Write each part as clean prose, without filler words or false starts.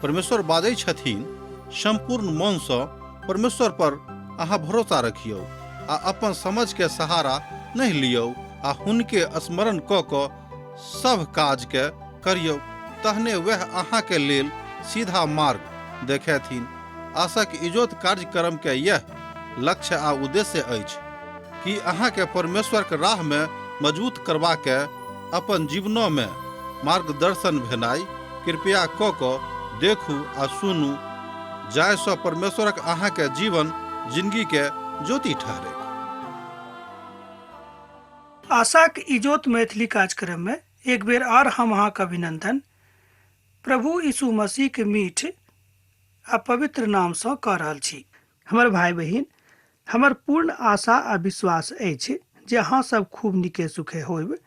परमेश्वर बाजै छथिन, सम्पूर्ण मनसँ परमेश्वर पर अहाँ भरोसा रखियौ आ अपन समझके सहारा नहि लियौ आ हुनके स्मरण कऽ कऽ सभ काजके करियौ, तहने वएह अहाँके लेल सीधा मार्ग देखेथिन। आशाक इजोत कार्यक्रम के यह लक्ष्य आ उद्देश्य अछि कि अहाँके परमेश्वर के राह में मजबूत करबा के अपन जीवनों में मार्गदर्शन भेनाइ। कृपया क क देखू आ सुनू, जाहिसँ परमेश्वरक अहाँके जीवन जिंदगी के ज्योति ठहरे। आशाक इजोत मैथिली कार्यक्रम में एक बेर आर हम अहाँके अभिनंदन प्रभु यीशु मसीह के मीठ आ पवित्र नामसँ कऽ रहल छी। हमर भाय बहिन, हमर पूर्ण आशा आ विश्वास अछि जे अहाँ सब खूब नीके सुखे होयब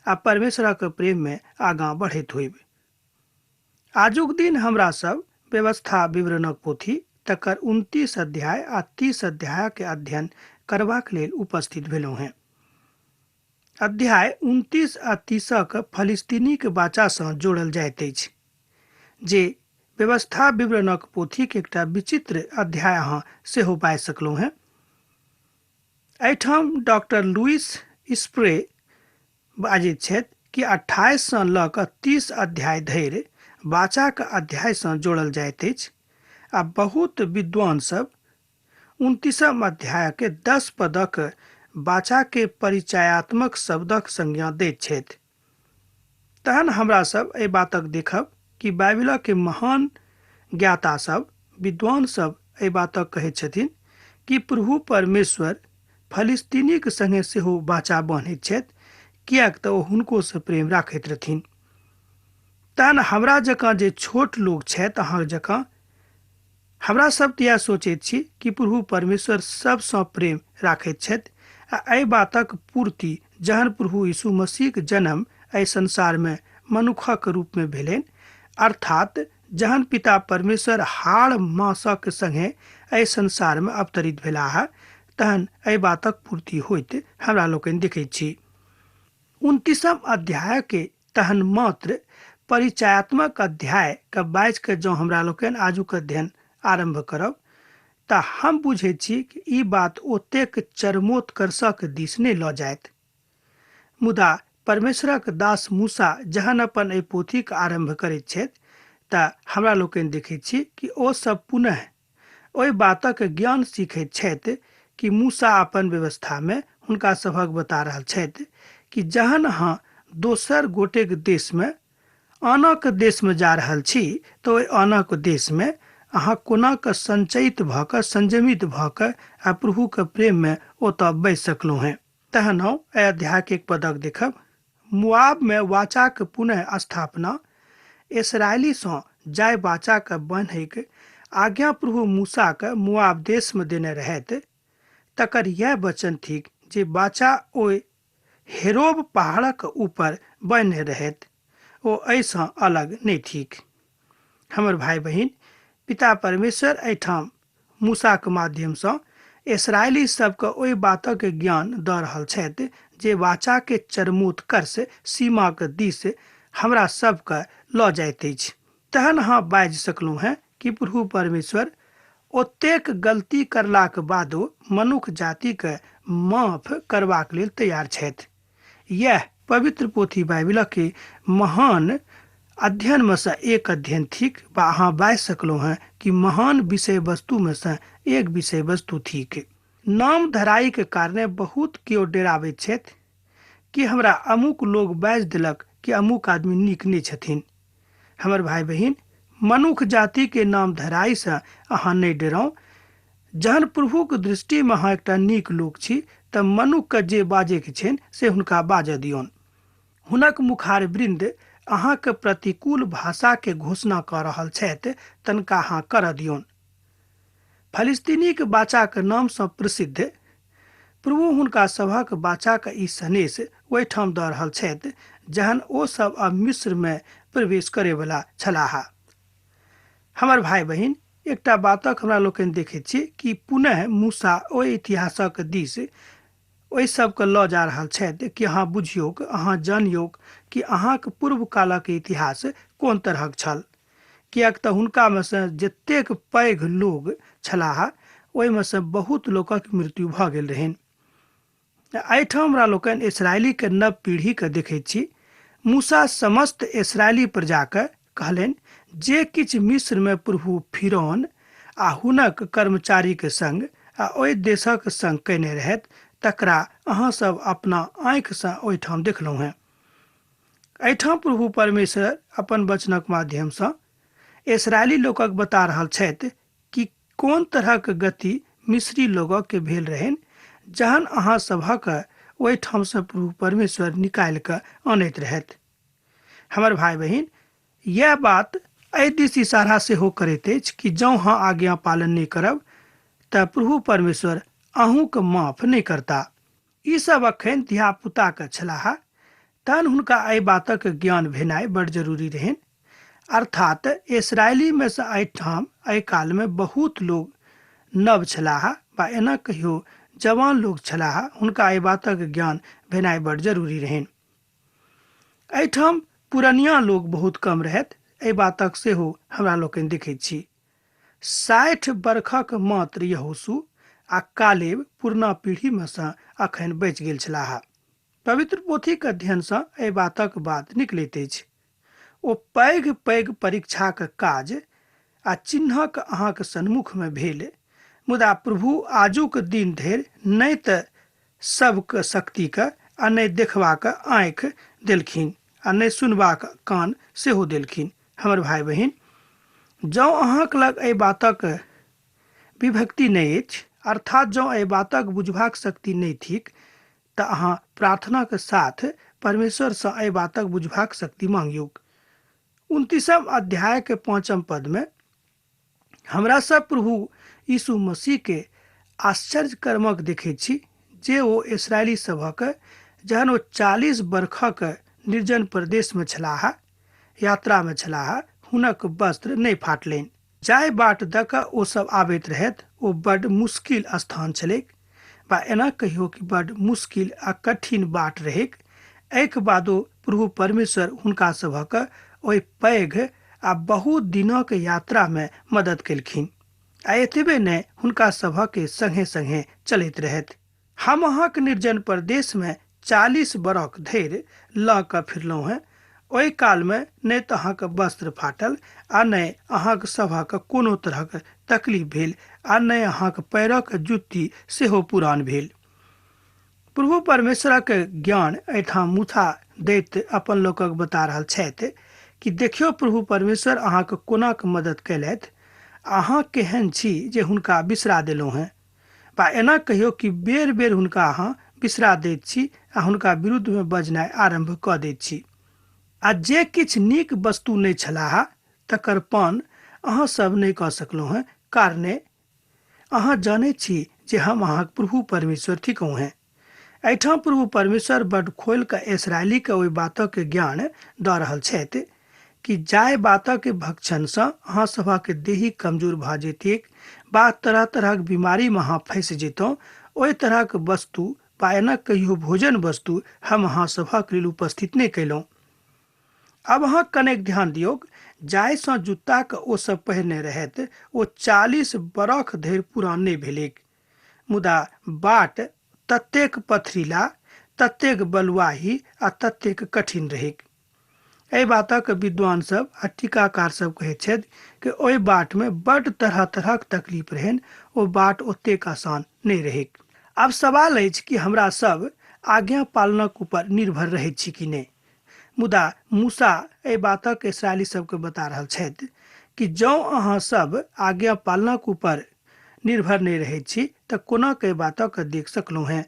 आ परमेश्वरक प्रेम में आगाँ बढ़ैत होयब। आजुक दिन हमरा सब व्यवस्था विवरणक पोथी तकर 29 अध्याय आ 30 अध्याय के अध्ययन करबाक लेल उपस्थित भेलहुँ हेँ। अध्याय 29 आ 30 फलिस्तीनीक बाचासँ जोड़ल जाइत अछि, जे व्यवस्था विवरणक पोथीक एकटा विचित्र अध्याय अहाँ सेहो पाबि सकलहुँ हेँ। एहिठाम डॉक्टर लुइस स्प्रे बाजैत छथि कि 28 सँ लऽ कऽ 30 अध्याय धरि बाचाक अध्यायसँ जोड़ल जाइत अछि आ बहुत विद्वान सब 29 अध्यायके 10 पदक बाचाके परिचयात्मक शब्दक संज्ञा दैत छथि। तहन हमरा सब एहि बातक देखब कि बाइबिलक महान ज्ञाता सब, विद्वान सब एहि बातक कहैत छथिन कि प्रभु परमेश्वर फलिस्तीनीक संगे सेहो बाचा बान्हैत छथि, किएक तऽ ओ हुनको से प्रेम राखैत रहथिन। तहन हमरा जकाँ जे छोट लोक छथि, अहाँ जकाँ, हमरा सब तऽ इएह सोचैत छी कि प्रभु परमेश्वर सबसँ प्रेम राखैत छथि आ एहि बातक पूर्ति जहन प्रभु यीशु मसीहक जन्म एहि संसारमे मनुखक रूपमे भेलनि, अर्थात जहन पिता परमेश्वर हाड़ मासक संगे एहि संसारमे अवतरित भेलाह, तहन एहि बातक पूर्ति होइत हमरा लोकनि देखैत छी। 29 अध्याय के तहन मात्र परिचयात्मक अध्याय के बाजि कऽ जँ हमरा लोकनि आजुक अध्ययन आरम्भ करब तऽ हम बुझैत छी कि ई बात ओतेक चरमोत्कर्षक दिस नहि लऽ जायत। मुदा परमेश्वरक दास मूसा जहन अपन एहि पोथीक आरम्भ करैत छथि तऽ हमरा लोकनि देखैत छी कि ओ सब पुनः ओहि बातक ज्ञान सीखैत छथि कि मूसा अपन व्यवस्थामे हुनका सभक बता रहल छथि कि जहन अहाँ दोसर गोटेक देशमे, आनक देशमे जा रहल छी, तऽ ओहि आनक देशमे अहाँ कोना कऽ संचयित भऽ कऽ, संयमित भऽ कऽ आ प्रभुके प्रेममे ओतऽ बसि सकलहुँ हेँ। तहन हम एहि अध्यायके एक पदक देखब। मुआबमे वाचाक पुनः स्थापना इसराइलीसँ जाय वाचाक बान्हैक आज्ञा प्रभु मूसाक मुआब देशमे देने रहथि, तकर यैह वचन थिक जे वाचा ओहि हेरोब पहाड़क ऊपर बान्हने रहथि, ओ एहिसँ अलग नहि थिक। हमर भाय बहिन, पिता परमेश्वर एहिठाम मूसाक माध्यमसँ इसराइली सबके ओहि बातक ज्ञान दऽ रहल छथि जे वाचाके चरमोत्कर्ष सीमाक दिस हमरा सबके लऽ जाइत अछि। तहन अहाँ बाजि सकलहुँ हेँ कि प्रभु परमेश्वर ओतेक गलती करलाक बादो मनुख जातिके माफ करबाक लेल तैयार छथि। यैह पवित्र पोथी बाइबिलक महान अध्ययनमे सँ एक अध्ययन थिक वा अहाँ बाजि सकलहुँ हेँ कि महान विषय वस्तुमे सँ एक विषय वस्तु थिक। नाम धराइक कारणे बहुत केओ डेराबैत छथि कि हमरा अमुक लोग बाजि देलक कि अमुक आदमी नीक नहि छथिन। हमर भाय बहिन, मनुख जातिके नाम धराइसँ अहाँ नहि डेराउ। जहन प्रभुक दृष्टिमे अहाँ एकटा नीक लोक छी तऽ मनुखके जे बाजैके छनि से हुनका बाजऽ दियौन। हुनक मुखारवृन्द अहाँके प्रतिकूल भाषाके घोषणा कऽ रहल छथि तनिका अहाँ करऽ दियौन। फलिस्तीनीक बाचाक नामसँ प्रसिद्ध प्रभु हुनका सभक बाचाक ई सनेस ओहिठाम दऽ रहल छथि जहन ओ सब अब मिस्रमे प्रवेश करैवला छलाह। हमर भाय बहिन, एकटा बातक हमरा लोकनि देखैत छी कि पुनः मूसा ओहि इतिहासक दिस ओहि सबके लऽ जा रहल छथि कि अहाँ बुझियौक, अहाँ जानियौक कि अहाँक पूर्व कालक इतिहास कोन तरहक छल। किएक तऽ हुनकामे सँ जतेक पैघ लोग छलाह ओहिमे सँ बहुत लोकक मृत्यु भऽ गेल रहनि। एहिठाम हमरा लोकनि इसराइलीके नव पीढ़ीके देखैत छी। मूसा समस्त इसराइली प्रजाके कहलनि, जे किछु मिस्रमे प्रभु फिरौन आ हुनक कर्मचारीके संग आ ओहि देशक संग कयने रहथि तकरा अहाँ सब अपना आँखिसँ ओहिठाम देखलहुँ हेँ। एहिठाम प्रभु परमेश्वर अपन वचनक माध्यमसँ इसराइली लोकक बता रहल छथि कि कोन तरहक गति मिस्री लोकके भेल रहनि जहन अहाँ सभक ओहिठामसँ प्रभु परमेश्वर निकालि कऽ अनैत रहथि। हमर भाय बहिन, यैह बात एहि दिस इशारा सेहो करैत अछि कि जँ अहाँ आज्ञा पालन नहि करब तऽ प्रभु परमेश्वर अहूँके माफ नहि करता। ई सब अखन धियापुताके छलाह, तहन हुनका एहि बातक ज्ञान भेनाइ बड़ जरूरी रहनि। अर्थात इसराइलीमे सँ एहिठाम एहि कालमे बहुत लोग नव छलाह वा एना कहियो जवान लोग छलाह, हुनका एहि बातक ज्ञान भेनाइ बड़ जरूरी रहनि। एहिठाम पुरनिया लोग बहुत कम रहथि, एहि बातक सेहो हमरा लोकनि देखैत छी। 60 बरखक मात्र यहोशू आ कालेब पुरना पीढ़ीमे सँ अखन बचि गेल छलाह। पवित्र पोथीक अध्ययनसँ एहि बातक बात निकलैत अछि। ओ पैघ पैघ परीक्षाक काज आ चिन्हक अहाँक सन्मुखमे भेल, मुदा प्रभु आजुक दिन धरि नहि तऽ सबके शक्तिके आ नहि देखबाक आँखि देलखिन आ नहि सुनबाक कान सेहो देलखिन। हमर भाय बहिन, जँ अहाँक लग एहि बातक विभक्ति नहि अछि, अर्थात जँ एहि बातक बुझबाक शक्ति नहि थिक, तऽ अहाँ प्रार्थनाक साथ परमेश्वरसँ एहि बातक बुझबाक शक्ति मांगियौक। 29 अध्याय के 5 पद में हमरा सब प्रभु यीशु मसीह के आश्चर्य कर्मक देखैत छी जे ओ इसराइली सभक जहन ओ 40 बरखक निर्जन प्रदेश में छलाह, यात्रा में छलाह, हुनक वस्त्र नहि फाटलनि। जाहि बाट दऽ कऽ ओ सब आबैत रहथि ओ बड मुश्किल स्थान छलैक, बा एना कहियो कि बड मुश्किल आ कठिन बाट रहैक। एहिके बादो प्रभु परमेश्वर हुनका सभक ओहि पैघ आ बहुत दिनक यात्रा में मदद केलखिन आ एतबे नहि हुनका सभक संगे संगे चलैत रहथि। हम अहाँक निर्जन प्रदेश में 40 बरख धरि लऽ कऽ फिरलहुँ हेँ। ओहि कालमे नहि तऽ अहाँके वस्त्र फाटल आ नहि अहाँक सभक कोनो तरहक तकलीफ भेल आ नहि अहाँक पैरक जुत्ती सेहो पुरान भेल। प्रभु परमेश्वरक ज्ञान एहिठाम मुथा दैत अपन लोकक बता रहल छथि कि देखियौ प्रभु परमेश्वर अहाँके कोना कऽ मदद कयलथि, अहाँ केहन छी जे हुनका बिसरा देलहुँ हेँ, बा एना कहियौ कि बेर बेर हुनका अहाँ बिसरा दैत छी आ हुनका विरुद्धमे बजनाइ आरम्भ कऽ दैत छी। आ जे किछु नीक वस्तु नहि छलाह तकर पान अहाँ सब नहि कऽ सकलहुँ हेँ, कारणे अहाँ जानैत छी जे हम अहाँक प्रभु परमेश्वर थिकहुँ हेँ। एहिठाम प्रभु परमेश्वर बड खोलि कऽ इसराइलीके ओहि बातक ज्ञान दऽ रहल छथि कि जाहि बातक भक्षणसँ अहाँ सभक देही कमजोर भऽ जैतिक बा तरह तरहक बीमारीमे अहाँ फँसि जैतहुँ, ओहि तरहक वस्तु बा एना कहियो भोजन वस्तु हम अहाँ सभक लेल उपस्थित नहि कयलहुँ। अब अहाँ कनेक ध्यान दियौक, जाहिसँ जुत्ताके ओ सब पहिरने रहथि ओ 40 बरख धरि पुरान नहि भेलैक, मुदा बाट ततेक पथरीला, ततेक बलुआही आ ततेक कठिन रहैक। एहि बातक विद्वान सब आ टीकाकार सब कहैत छथि कि ओहि बाटमे बड्ड तरह तरहक तकलीफ रहनि, ओ बाट ओतेक आसान नहि रहैक। आब सवाल अछि कि हमरा सब आज्ञा पालनक ऊपर निर्भर रहैत छी कि नहि। मुदा मूसा एहि बातक इसराइली सबके बता रहल छथि कि जँ अहाँ सब आज्ञा पालनक ऊपर निर्भर नहि रहैत छी तऽ कोना के बातक देख सकलहुँ हेँ।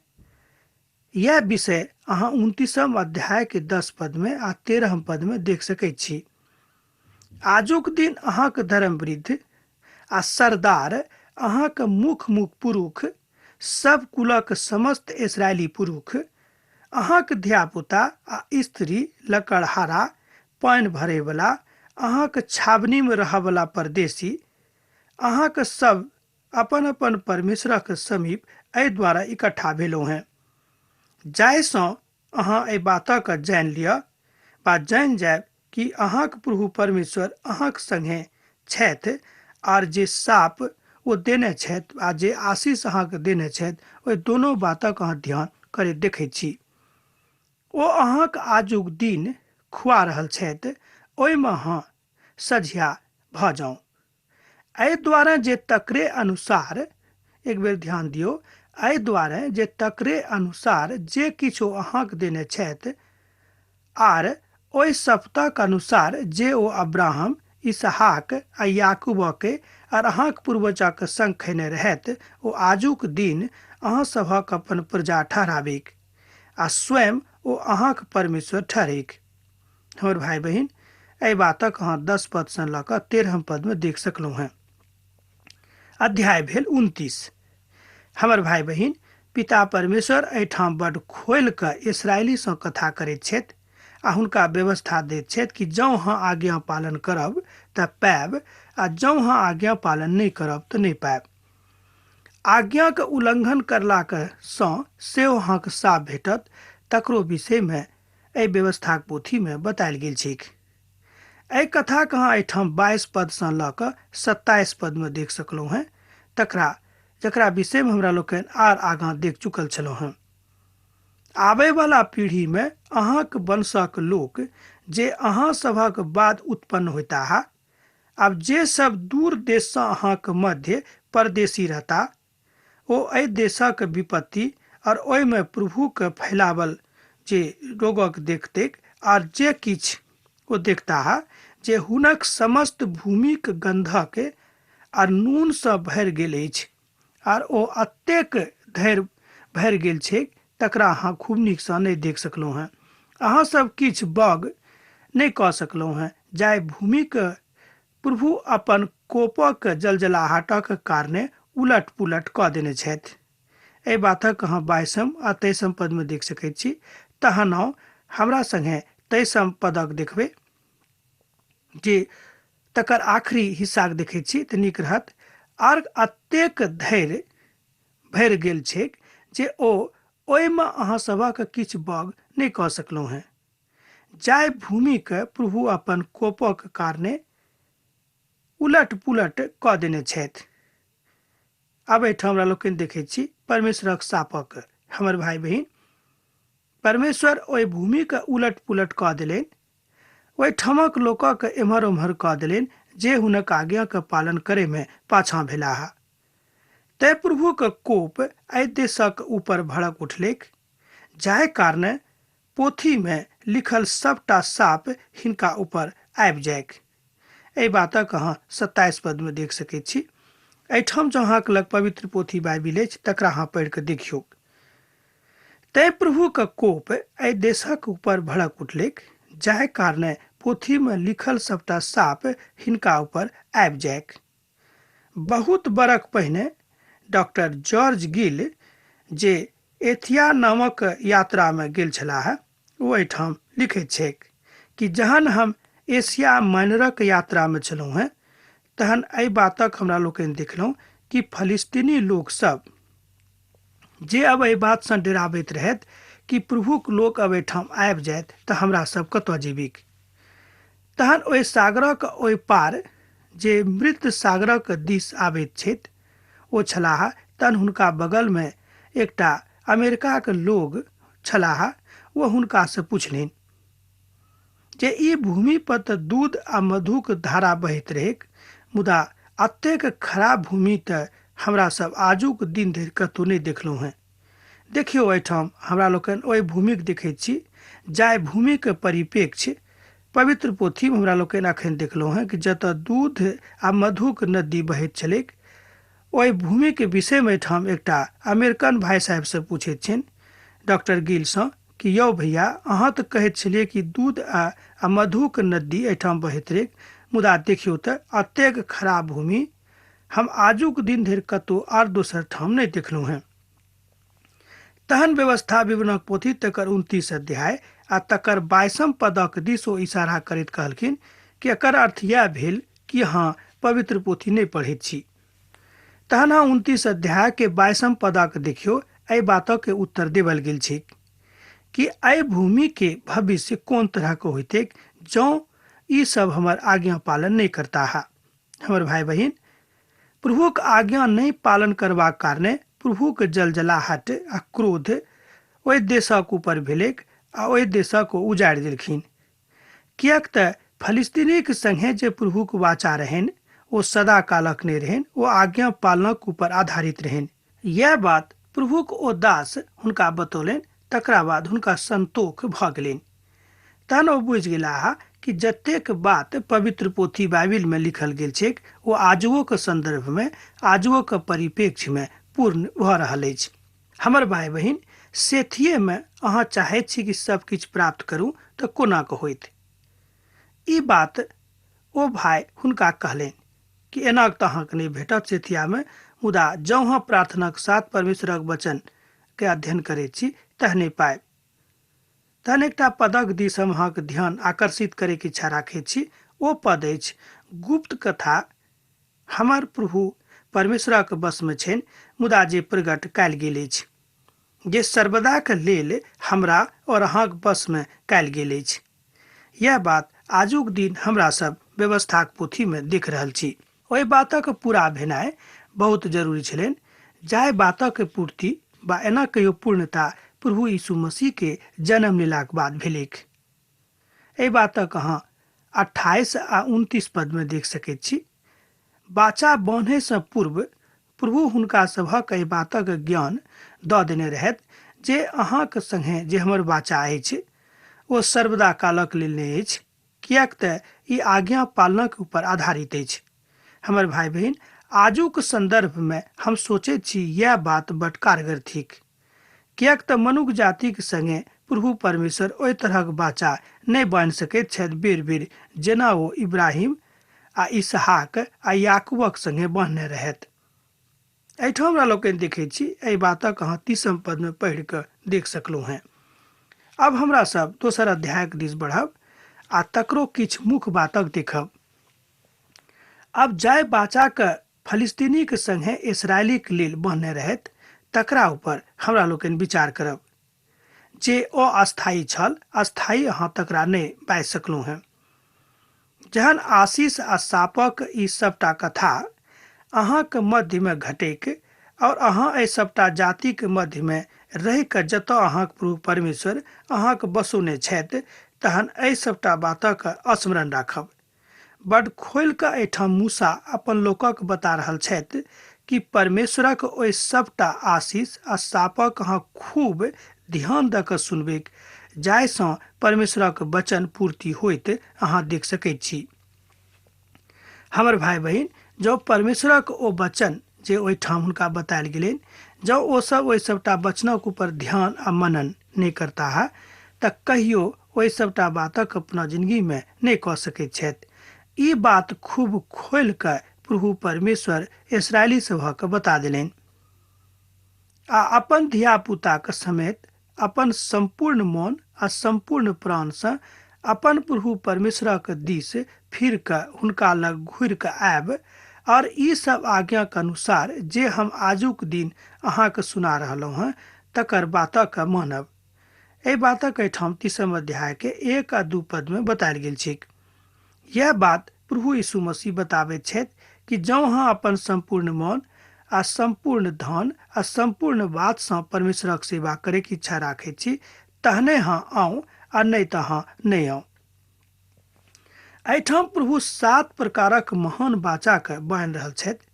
यह विषय अहाँ 29 अध्याय के 10 पद में आ 13 पद में देख सकैत छी। आजुक दिन अहाँक धर्म वृद्ध आ सरदार, अहाँक मुख मुख पुरुष, सब कुलक समस्त इसराइली पुरुष, अहाँक धियापुता आ स्त्री, लकड़हारा, पानि भरैवला अहाँक छावनीमे रहयवला परदेशी, अहाँक सब अपन अपन परमेश्वरक समीप एहि द्वारा इकट्ठा भेलहुँ हेँ, जाहिसँ अहाँ एहि बातक जानि लिअ वा जानि जायब कि अहाँक प्रभु परमेश्वर अहाँक संगे छथि, आर जे साप ओ देने छथि आ जे आशीष अहाँके देने छथि, ओहि दोनो बातक अहाँ ध्यान करैत देखैत छी। ओ अहाँक आजुक दिन खुआ रहल छथि, ओहिमे अहाँ सझिया भऽ जाउ। एहि दुआरे जे तकरे अनुसार, एक बेर ध्यान दियौ, एहि दुआरे जे तकरे अनुसार जे किछु अहाँके देने छथि आर ओहि सप्ताहक अनुसार जे ओ अब्राहम, इसहाक आ याकूबके आर अहाँक पूर्वजक संग खयने रहैत, ओ आजुक दिन अहाँ सभक अपन प्रजा ठहराबिक आ स्वयं ओ अहाँक परमेश्वर ठहरिक। हमर भाय बहिन, एहि बातक अहाँ 10 पदसँ लऽ कऽ 13 पदमे देख सकलहुँ हेँ। अध्याय भेल 29। हमर भाय बहिन, पिता परमेश्वर एहिठाम बड खोलि कऽ इसराइलीसँ कथा करैत छथि आ हुनका व्यवस्था दैत छथि कि जँ अहाँ आज्ञा पालन करब तऽ पायब, आ जँ अहाँ आज्ञा पालन नहि करब तऽ नहि पायब। आज्ञाके उल्लंघन करलाक सँ सेहो अहाँके साप भेटत, तकरो विषयमे एहि व्यवस्थाक पोथीमे बतायल गेल छैक। एहि कथाके अहाँ एहिठाम 22 पदसँ लऽ कऽ 27 पदमे देख सकलहुँ हेँ, तकरा जकरा विषयमे हमरा लोकनि आर आगाँ देख चुकल छलहुँ हेँ। आबयवला पीढ़ीमे अहाँक वंशक लोक जे अहाँ सभक बाद उत्पन्न होइताह, आब जे सब दूर देशसँ अहाँक मध्य परदेशी रहता, ओ एहि देशक विपत्ति और ओहिमे प्रभुके फैलावल जे रोगक देखतैक आर जे किछु ओ देखताह जे हुनक समस्त भूमिक गन्धक आर नूनसँ भरि गेल अछि आर ओ अतेक धरि भरि गेल छैक, तकरा अहाँ खूब नीकसँ नहि देख सकलहुँ हेँ। अहाँ सब किछु बग नहि कऽ सकलहुँ हेँ, जाहि भूमिक प्रभु अपन कोपक जलजलाहटक कारणे उलट पुलट कऽ देने छथि। एहि बातक अहाँ 22 आ 23 पदमे देख सकैत छी। तहन हमरा संगे 23 पदक देखबै जे तकर आखिरी हिस्साक देखैत छी तऽ नीक रहत। आर अतेक धरि भरि गेल छैक जे ओ ओहिमे अहाँ सभक किछु बग नहि कऽ सकलहुँ हेँ, जाहि भूमिके प्रभु अपन कोपक कारणे उलट पुलट कऽ देने छथि। आब एहिठाम हमरा लोकनि देखैत छी परमेश्वरक सापक। हमर भाय बहिन, परमेश्वर ओहि भूमिके उलट पुलट कऽ देलनि, ओहि ठामक लोकक एम्हर ओम्हर कऽ देलनि जे हुनक आज्ञाके पालन करैमे पाछाँ भेलाह। तैं प्रभुके कोप एहि देशक ऊपर भड़क उठलैक, जाहि कारणे पोथीमे लिखल सबटा साप हिनका ऊपर आबि जाइक। एहि बातक अहाँ 27 पदमे देख सकैत छी। एहिठाम जँ अहाँके लग पवित्र पोथी बाइबिल अछि तकरा अहाँ पढ़ि कऽ देखियौ। तैं प्रभुके कोप एहि देशक ऊपर भड़क उठलैक, जाहि कारणे पोथीमे लिखल सबटा साप हिनका ऊपर आबि जाइक। बहुत बरख पहिने डॉक्टर जॉर्ज गिल जे एथिया नामक यात्रामे गेल छलाह, ओ एहिठाम लिखैत छैक कि जहन हम एशिया माइनरक यात्रामे छलहुँ हेँ तहन एहि बातक हमरा लोकनि देखलहुँ कि फलिस्तीनी लोकसभ जे अब एहि बातसँ डराबैत रहथि कि प्रभुक लोक अब एहिठाम आबि जायत तऽ हमरा सब कतऽ जेबीक। तहन ओहि सागरक ओहि पार जे मृत सागरक दिस आबैत छथि ओ छलाह। तहन हुनका बगलमे एकटा अमेरिकाक लोग छलाह, ओ हुनकासँ पुछलनि जे ई भूमि पर तऽ दूध आ मधुक धारा बहैत रहैक, मुदा एतेक खराब भूमि तऽ हमरा सब आजुक दिन धरि कतहु नहि देखलहुँ हेँ। देखियौ, एहिठाम हमरा लोकनि ओहि भूमिक देखैत छी जाहि भूमिक परिप्रेक्ष्य पवित्र पोथीमे हमरा लोकनि अखन देखलहुँ हेँ कि जतऽ दूध आ मधुक नदी बहैत छलैक, ओहि भूमिके विषयमे एहिठाम एकटा अमेरिकन भाइ साहेबसँ पूछैत छनि डॉक्टर गिलसँ कि यौ भैया, अहाँ तऽ कहैत छलियै कि दूध आ मधुक नदी एहिठाम बहैत रहैक, मुदा देखियौ तऽ एतेक खराब भूमि हम आजुक दिन धरि कतहु आर दोसर ठाम नहि देखलहुँ हेँ। तहन व्यवस्था विवरणक पोथी तकर 29 अध्याय आ तकर 22 पदक दिस ओ इशारा करैत कहलखिन कि एकर अर्थ यह भेल कि अहाँ पवित्र पोथी नहि पढ़ैत छी। तहन अहाँ 29 अध्याय के 22 पदक देखियौ, एहि बातक उत्तर देवल गेल छै कि एहि भूमि के भविष्य कोन तरह के होइतैक जँ ई सब हमर आज्ञा पालन नहि करता है। हमर भाई बहिन, प्रभुक आज्ञा नहि पालन करबाक कारणे प्रभुक जलजलाहट आ क्रोध ओहि देशक ऊपर भेलैक आ ओहि देशक उजाड़ि देलखिन। किएक तऽ फलिस्तीनीक संगे जे प्रभुक वाचा रहनि ओ सदा कालक नहि रहनि, ओ आज्ञा पालनक ऊपर आधारित रहनि। यह बात प्रभुक ओ दास हुनका बतौलनि, तकरा बाद हुनका संतोष भऽ गेलनि। तहन ओ बुझि गेलाह कि जतेक बात पवित्र पोथी बाइबिल में लिखल गेल छैक ओ आजुओ के संदर्भ में, आजुओ के परिप्रेक्ष्य में पूर्ण भऽ रहल अछि। हमर भाई बहिन, सेथिये में अहाँ चाहैत छी कि सब किछु प्राप्त करू तऽ कोना के होइत? ई बात ओ भाई हुनका कहलनि कि एना तऽ अहाँके नहि भेटत सेथिया में, मुदा जँ अहाँ प्रार्थनाक साथ परमेश्वरक वचन के अध्ययन करैत छी तहने पायब। तहन एकटा पदक दिस हम अहाँके ध्यान आकर्षित करैके इच्छा राखैत छी। ओ पद अछि गुप्त कथा हमर प्रभु परमेश्वरक वशमे छनि, मुदा जे प्रकट कयल गेल अछि, जे सर्वदाक लेल हमरा और अहाँक वशमे कयल गेल अछि। यह बात आजुक दिन हमरा सब व्यवस्थाक पोथीमे देख रहल छी। ओहि बातक पूरा भेनाइ बहुत जरूरी छलनि, जाहि बातक पूर्ति बा एना कहियो पूर्णता प्रभु यीशु मसीह के जन्म लेलाक बाद भेलैक। एहि बातक अहाँ 28 आ 29 पद में देख सकैत छी। बाचा बान्है सँ पूर्व प्रभु हुनका सभक एहि बातक ज्ञान दऽ देने रहथि जे अहाँक संगे जे हमर बाचा अछि ओ सर्वदा कालक लेल नहि अछि, किएक तऽ ई आज्ञा पालनक ऊपर आधारित अछि। हमर भाई बहिन, आजुक संदर्भ में हम सोचैत छी यह बात बड कारगर थिक, किएक तऽ मनुख जातिक संगे प्रभु परमेश्वर ओहि तरहक बाचा नहि बान्हि सकैत छथि बेर बेर जेना ओ इब्राहिम आ इसहाक आ याकूबक संगे बान्हने रहथि। एहिठाम हमरा लोकनि देखैत छी एहि बातक अहाँ 30 पद में पढ़ि कऽ देख सकलहुँ हेँ। अब हमरा सब दोसर अध्यायक दिस बढ़ब आ तकरो किछु मुख्य बातक देखब। अब जाय बाचाक फलिस्तीनीक संगे इसराइलीक लेल बान्हने रहथि तकरा ऊपर हमरा लोकनि विचार करब जे ओ अस्थायी छल, अस्थायी अहाँ तकरा नहि बाजि सकलहुँ हेँ। जहन आशीष आ शापक ई सबटा कथा अहाँक मध्यमे घटैक और अहाँ एहि सबटा जातिक मध्यमे रहि कऽ जतऽ अहाँक प्रभु परमेश्वर अहाँक बसौने छथि तहन एहि सबटा बातक स्मरण राखब। बड खोलि कऽ एहिठाम मूसा अपन लोकक बता रहल छथि कि परमेश्वरक ओहि सबटा आशीष आ शापक अहाँ खूब ध्यान दऽ कऽ सुनबैक, जाहिसँ परमेश्वरक वचन पूर्ति होइत अहाँ देख सकैत छी। हमर भाई बहिन, जँ परमेश्वरक ओ वचन जे ओहिठाम हुनका बतायल गेलनि, जँ ओ सब ओहि सबटा वचनक ऊपर ध्यान आ मनन नहि करताह तऽ कहियो ओहि सबटा बातक अपना जिंदगीमे नहि कऽ सकैत छथि। ई बात खूब खोलि कऽ प्रभु परमेश्वर इसराइली सभक बता देलनि आ अपन धियापुताक समेत अपन सम्पूर्ण मन आ सम्पूर्ण प्राणसँ अपन प्रभु परमेश्वरक दिस फिर कऽ हुनका लग घुरि कऽ आयब और ई सब आज्ञाक अनुसार जे हम आजुक दिन अहाँके सुना रहलहुँ हेँ तकर बातक मानब। एहि बातक एहिठाम 30 अध्याय के 1 आ 2 पद में बतायल गेल छैक। यह बात प्रभु यीशु मसीह बताबैत छथि कि जँ अहाँ अपन सम्पूर्ण मन आ सम्पूर्ण धन आ सम्पूर्ण बातसँ परमेश्वरक सेवा करैके इच्छा राखैत छी तहने अहाँ आउ आ नहि तऽ अहाँ नहि आउ। एहिठाम प्रभु 7 प्रकारक महान वाचाके बान्हि रहल छथि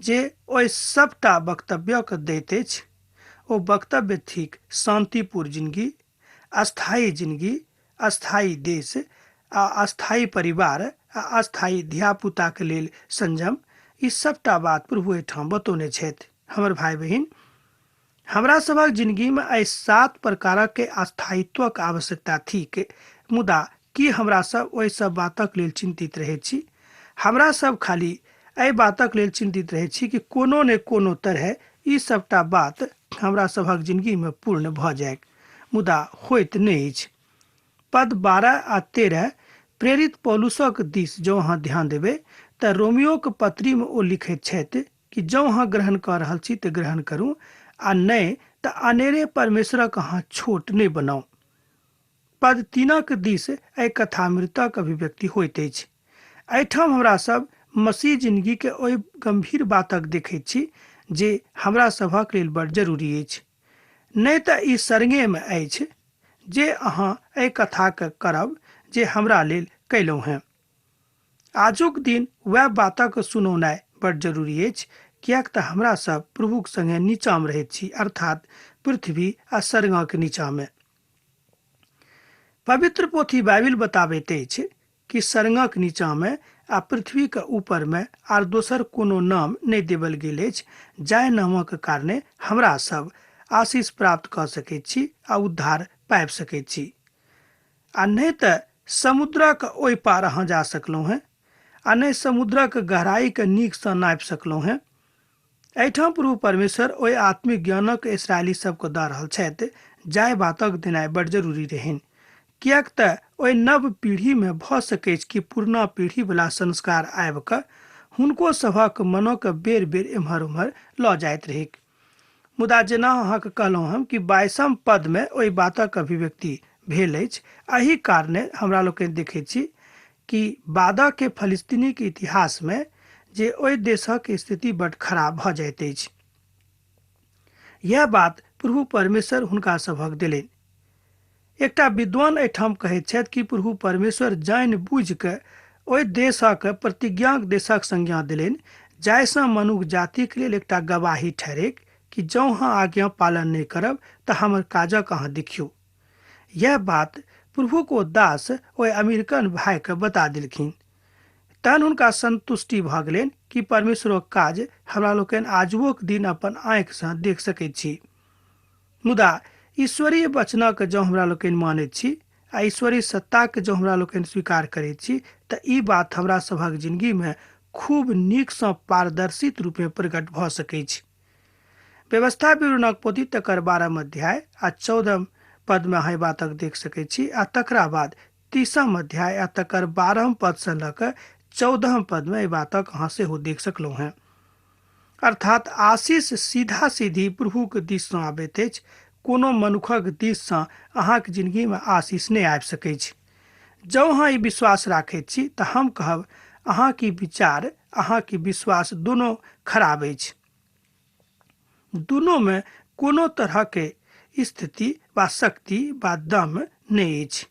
जे ओहि सबटा वक्तव्यके दैत अछि। ओ वक्तव्य थिक शांतिपूर्ण जिंदगी, अस्थायी जिंदगी, अस्थायी देश आ अस्थायी परिवार आ अस्थायी धियापुताके लेल संयम। ई सबटा बात प्रभु एहिठाम बतौने छथि। हमर भाई बहिन, हमरा सभक जिंदगीमे एहि 7 प्रकारक अस्थायित्वक आवश्यकता थिक, मुदा की हमरा सब ओहि सब बातक लेल चिंतित रहै छी? हमरा सब खाली एहि बातक लेल चिंतित रहै छी कि कोनो ने कोनो तरह ई सबटा बात हमरा सभक जिंदगीमे पूर्ण भऽ जाय, मुदा होइत नहि अछि। पद 12 आ 13 प्रेरित पौलुसक दिस जँ अहाँ ध्यान देबै तऽ रोमियोक पत्रीमे ओ लिखैत छथि कि जँ अहाँ ग्रहण कऽ रहल छी तऽ ग्रहण करू आ नहि तऽ अनेरे परमेश्वरक अहाँ छोट नहि बनाउ। पद 3 दिस एहि कथामृतक अभिव्यक्ति होइत अछि। एहिठाम हमरा सब मसीह जिनगी के ओहि गंभीर बातक देखैत छी जे हमरा सभक लेल बड़ जरूरी अछि। नहि तऽ ई सरंगेमे अछि जे अहाँ एहि कथाके करब जे हमरा लेल कयलहुँ हेँ। आजुक दिन वएह बातक सुनौनाइ बड़ जरूरी अछि, किएक तऽ हमरा सब प्रभुक संगे नीचाँमे रहैत छी, अर्थात पृथ्वी आ सरंगक नीचाँमे। पवित्र पोथी बाइबिल बताबैत अछि कि सरंगक नीचाँमे आ पृथ्वीक ऊपरमे आर दोसर कोनो नाम नहि देबल गेल अछि जाहि नामक कारणे हमरा सब आशीष प्राप्त कऽ सकैत छी आ उद्धार पाबि सकैत छी। आ नहि तऽ समुद्रक ओहि पार अहाँ जा सकलहुँ हेँ आ नहि समुद्रक गहराइके नीकसँ नापि सकलहुँ हेँ। एहिठाम प्रभु परमेश्वर ओहि आत्मिक ज्ञानक इसराइली सबके दऽ रहल छथि जाहि बातक देनाइ बड़ जरूरी रहनि, किएक तऽ ओहि नव पीढ़ीमे भऽ सकैछ कि पुरना पीढ़ीवला संस्कार आबि कऽ हुनको सभक मनक बेर बेर एम्हर ओम्हर लऽ जाइत रहैक। मुदा जेना अहाँके कहलहुँ हम कि 22म पदमे ओहि बातक अभिव्यक्ति भेल अछि। एहि कारणे हमरा लोकनि देखैत छी कि बादके फलिस्तीनीके इतिहासमे जे ओहि देशक स्थिति बड खराब भऽ जाइत अछि। यह बात प्रभु परमेश्वर हुनका सभक देलनि। एकटा विद्वान एहिठाम कहैत छथि कि प्रभु परमेश्वर जानि बुझि कऽ ओहि देशक प्रतिज्ञाक देशक संज्ञा देलनि जाहिसँ मनुख जातिक लेल एकटा गवाही ठहरैक कि जँ अहाँ आज्ञा पालन नहि करब तऽ हमर काजक अहाँ देखियौ। यह बात प्रभुक ओ दास ओहि अमेरिकन भाइके बता देलखिन। तहन हुनका संतुष्टि भऽ गेलनि कि परमेश्वरक काज हमरा लोकनि आजुओक दिन अपन आँखिसँ देख सकैत छी। मुदा ईश्वरीय वचनक जँ हमरा लोकनि मानैत छी आ ईश्वरीय सत्ताके जँ हमरा लोकनि स्वीकार करैत छी तऽ ई बात हमरा सभक जिनगीमे खूब नीकसँ पारदर्शित रूपमे प्रकट भऽ सकैछ। व्यवस्था विवरणक पोथी तकर 12 अध्याय आ 14 पदमे अहाँ एहि बातक देख सकैत छी आ तकरा बाद 30 अध्याय आ तकर 12 पदसँ लऽ कऽ 14 पदमे एहि बातक अहाँ सेहो देख सकलहुँ हेँ। अर्थात आशीष सीधा सीधी प्रभुक दिससँ आबैत अछि, कोनो मनुखक दिससँ अहाँक जिनगीमे आशीष नहि आबि सकैछ। जँ अहाँ ई विश्वास राखैत छी तऽ हम कहब अहाँक ई विचार, अहाँक ई विश्वास दुनू खराब अछि। दुनूमे कोनो तरहके स्थिति वा शक्ति वा दम नहि अछि।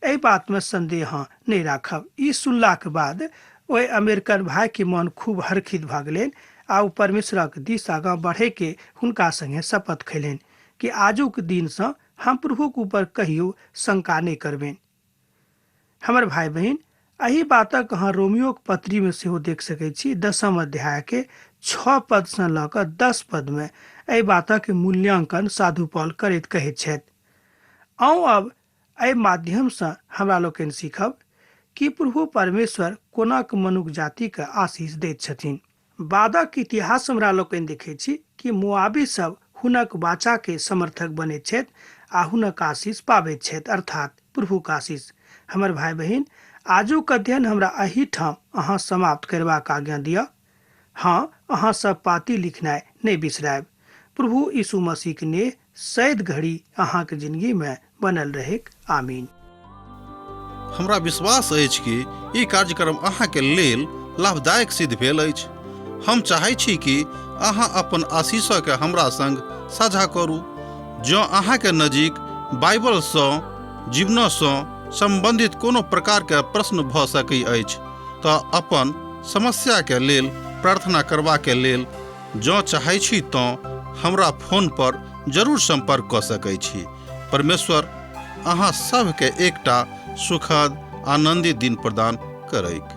एहि बातमे संदेह नहि राखब। ई सुनलाक बाद ओहि अमेरिकन भाइके मन खूब हर्षित भऽ गेलनि आ ओ परमेश्वरक दिस आगाँ बढ़ैके हुनका संगे शपथ खयलनि कि आजुक दिनसँ हम प्रभुक ऊपर कहियो शंका नहि करबनि। हमर भाइ बहिन, एहि बातक अहाँ रोमियोक पत्रीमे सेहो देख सकैत छी। 10 अध्यायके 6 पदसँ लऽ कऽ 10 पदमे एहि बातक मूल्यांकन साधु पॉल करैत कहैत छथि। आउ अब एहि माध्यमसँ हमरा लोकनि सीखब कि प्रभु परमेश्वर कोनाक मनुख जातिके आशीष दैत छथिन। बादक इतिहास हमरा लोकनि देखैत छी कि मोआबी सब हुनक वाचाके समर्थक बनैत छथि आ हुनक आशीष पाबैत छथि, अर्थात प्रभुक आशीष। हमर भाइ बहिन, आजुक अध्ययन हमरा एहिठाम अहाँ समाप्त करबाक आज्ञा दिअ। हाँ, अहाँ सब पाती लिखनाइ नहि बिसरायब। प्रभु यीशु मसीहक नेह सैद घड़ी अहाँके जिंदगीमे बनल रहेक। आमीन। हमरा विश्वास अछि कि ई कार्यक्रम अहाँके लेल लाभदायक सिद्ध भेल अछि। हम चाहै छी कि अहाँ अपन आशीषके हमरा संग साझा करू। जँ अहाँके नजीक बाइबलसँ जीवनसँ सम्बन्धित कोनो प्रकारके प्रश्न भऽ सकै अछि तऽ अपन समस्याके लेल प्रार्थना करबाके लेल जँ चाहै छी तँ हमरा फोन पर जरूर सम्पर्क कऽ सकै छी। परमेश्वर अहाँ सभके एकटा सुखद आनन्दित दिन प्रदान करैक।